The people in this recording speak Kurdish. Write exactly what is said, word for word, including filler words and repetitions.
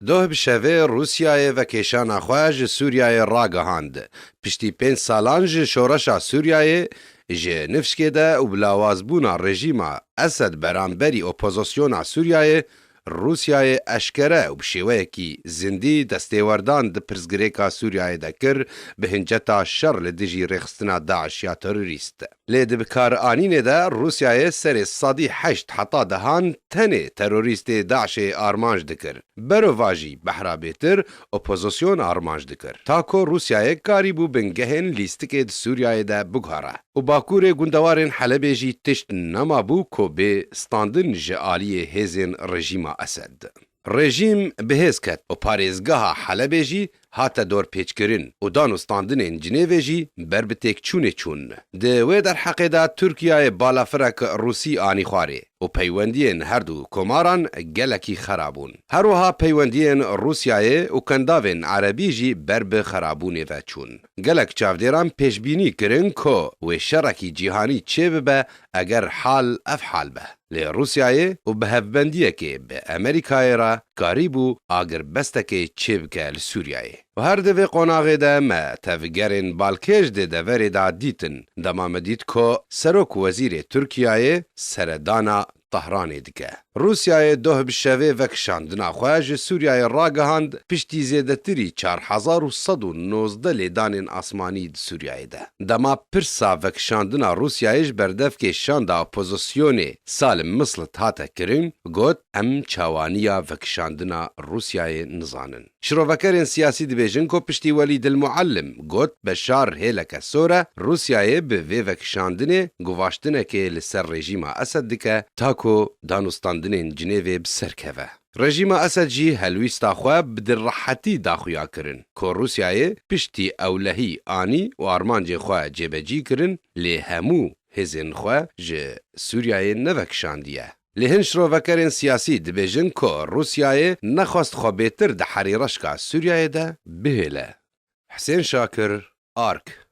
Doh bi şevê Rûsyayê vekêşana xwe ji Sûriyeyê ragihand. Piştî pênc salan ji şoreşa Sûriyeyê, ji nifşkê de û bi lawazbûna rejîma Esed beramberî opozisyona Sûriyeyê, Rûsyayê eşkere û bi şêweyekî zindî destêwerdan di pirsgirêka Sûriyeyê de kir, bi hinceta şer li dijî rêxistina DAIŞ ya terorîst. Lê di bikaranînê de Rûsyayê serê sedî heşt heta dehan tenê terorîstê DAIŞê armanc dikir. Berovajî behra bêtir opozisyon armanc dikir. Ta ku Rûsyayê karîbû bingehên lîstikê di Sûriyeyê de biguhere û bakurê gundewarên Helebê jî tişt nemabû ku bê standin ji aliyê hêzên rejîma Esed. Rejîm bi hêz ket û parêzgeha Helebê jî hate dorpêçkirin û dan û standinên Cinêvê jî ber bi têkçûnê çûn. Di wê derheqê de Tirkiyeyê balafirek Rûsî anî xwarê û peywendiyên her du komaran gelekî xera bûn. Her wiha peywendiyên Rûsyayê û kendavên Erebî jî ber bi xerabûnê ve çûn. Gelek çavdêran pêşbînî kirin ku wê şerekî cîhanî çêbibe eger hal ev hal be. Lê Rûsyayê û bi hevbendiyekê bi Amerîkayê re karîbû agirbestekê çêbike li Sûriyeyê. Û her di vê qonaxê de me tevgerên balkêş di deverê de dîtin, dema me dît ku serok wezîrê Tirkiyeyê seredana Tehranê dike. Rûsyayê doh bi şevê vekişandina xwe ji Sûriyeyê ragihand, piştî zêdetirî çar hezar û sed û nozdeh lêdanên asmanî di Sûriyeyê de. Dema pirsa vekişandina Rûsyayê ji berdevkê şanda opozisyonê Salim Mislit hate kirin, got, em çawaniya vekişandina Rûsyayê nizanin. Şirovekerên siyasî dibêjin ku piştî Welîd el Muallim got Beşar hêleke sor e, Rûsyayê bi vê vekişandinê guvaştinekê li ser rejîma Esed dike, ta ku danûstandinên Cinêvê bi ser keve. Rejîma Esed jî helwîsta xwe bi direhetî daxuya kirin ku Rûsyayê piştî ewlehî anî û armancên xwe cêbecî kirin, lê hemû hêzên xwe ji Sûriyeyê nevekişandiye. Lê hin şirovekerên siyasî dibêjin ku Rûsyayê nexwest xwe bêtir di herî reşka Sûriyeyê de bihêle. Hisên Şakir, Ark.